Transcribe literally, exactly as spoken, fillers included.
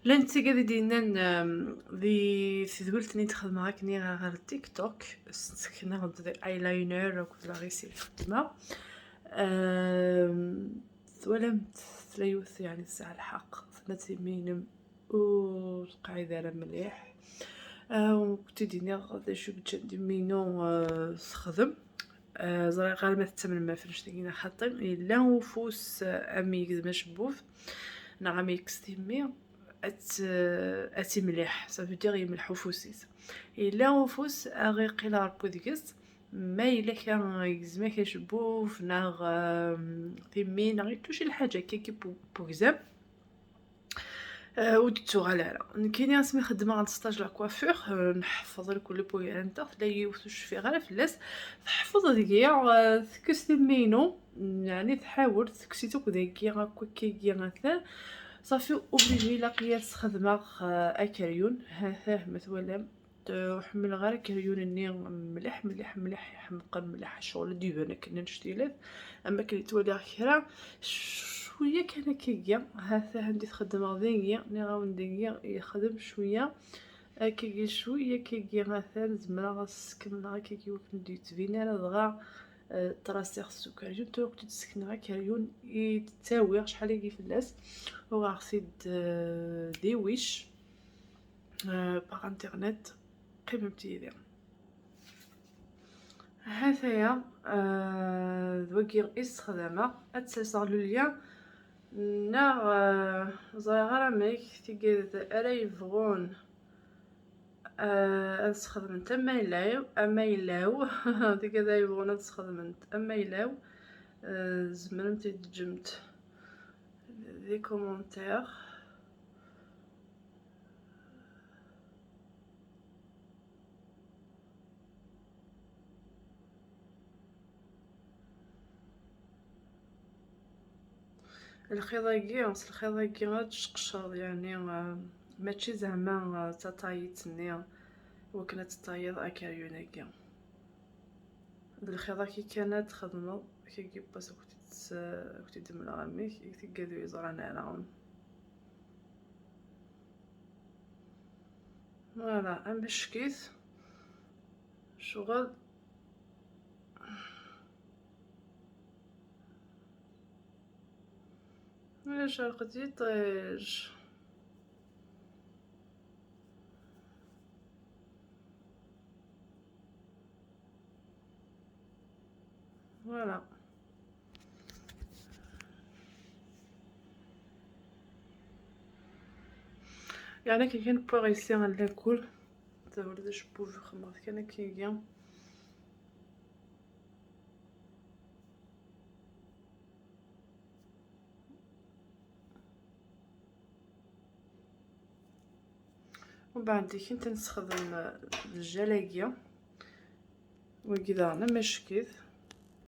Llant tigad i d-yennan, um, di tedwilt-nni d-xedmeɣ akken ɣer TikTok, ssekneɣ-d di eyeliner akked la réussite i xedmeɣ. Um, twalamt tella yiwet, yeɛni, tesɛa lḥeqq, tenna-d: "Timmi-inem ur teqɛid ara mliḥ." Uh, u kent-id-iniɣ d acu i yeččan timmi-inu, uh, texdem. Uh, ẓriɣ ɣer ma tettamnem ɣef annect-agi neɣ xaṭi. Yella ufus, uh, am yegzem acebbub, neɣ am yekkes timmi, ad t-, ad t-imliḥ, ça veut dire yemleḥ ufus-is. Yella ufus ad iqqil ɣer wudeg-is, ma yella kra yegzem-ak acebbub, neɣ, um, timmi, neɣ yettuci lḥaǧa akka n ugzam. Uh, ur d-tettuɣal ara. Nekkini asmi xeddmeɣ stage la coiffure, uh, nḥeffeḍ lkul lpuyanta, tella yiwet ur cfiɣ ara fell-as, teḥfeḍ deg-i, uh, tekkes timmi-inu, yeɛni tḥawel, tekkes-itt akk dagi, akk akkagi atan. Safi, obligé, ilaq-iyi ad sxedmeɣ, uh, akeryun. Ha, ha, ma twalam, ur ḥemmleɣ ara akeryun-nni mliḥ, mliḥ, mliḥ, iḥemqen mliḥ, ccɣel ad d-iban akken annect-ilat. Am akken yettwaliɣ kra, cwiya kan akkagi, ha-t-a anda i t-xeddmeɣ dagi, nniɣ-awen dagi yexdem cwiya, akkagi cwiya, akkagi ha-t-an, zemreɣ ad s-kemmleɣ akkagi wakken ur d-yettbin ara, dɣa, eh, trasiɣ s ukeryun, tura ad k-id-sekneɣ akeryun i d-ttawiɣ, acḥal-agi fell-as, uɣeɣ-t-id, eh, di Wish. Euh, par internet, qqimemt yid-i. Ha-t-aya, euh, d wagi i ssexdameɣ. Ad tt-alseɣ lulya, neɣ, euh, ẓriɣ ara amek, tigad ara yebɣun, euh, ad sxedment amaylaw, amaylaw, tigad ara yebɣun ad sxedment amaylaw, euh, tzemremt ad d-teǧǧemt des commentaires. Lxiḍ-agi, s lxiḍ-agi ad tceqceḍ, yeɛni, ah, mačči zeɛma, ah, d tatayit-nni wakken ad teṭṭayeḍ akeryun-agi. D lxiḍ-agi kan ad txedmeḍ, kagi n wass ad k-t-id-, ad k-t-id-mleɣ amek, i tigad ur yeẓran ara. Voilà, amack-it. Ccɣel. Ulac lqed yiṭij. Voilà. Yeɛni akken kan wwiɣ ici n lakul. Tawla d acebbub xemmeɣ kan akkagi. Umbeɛd dikint ad nessexdem, eh, lǧal-agi. Wagi daɣen amack-it.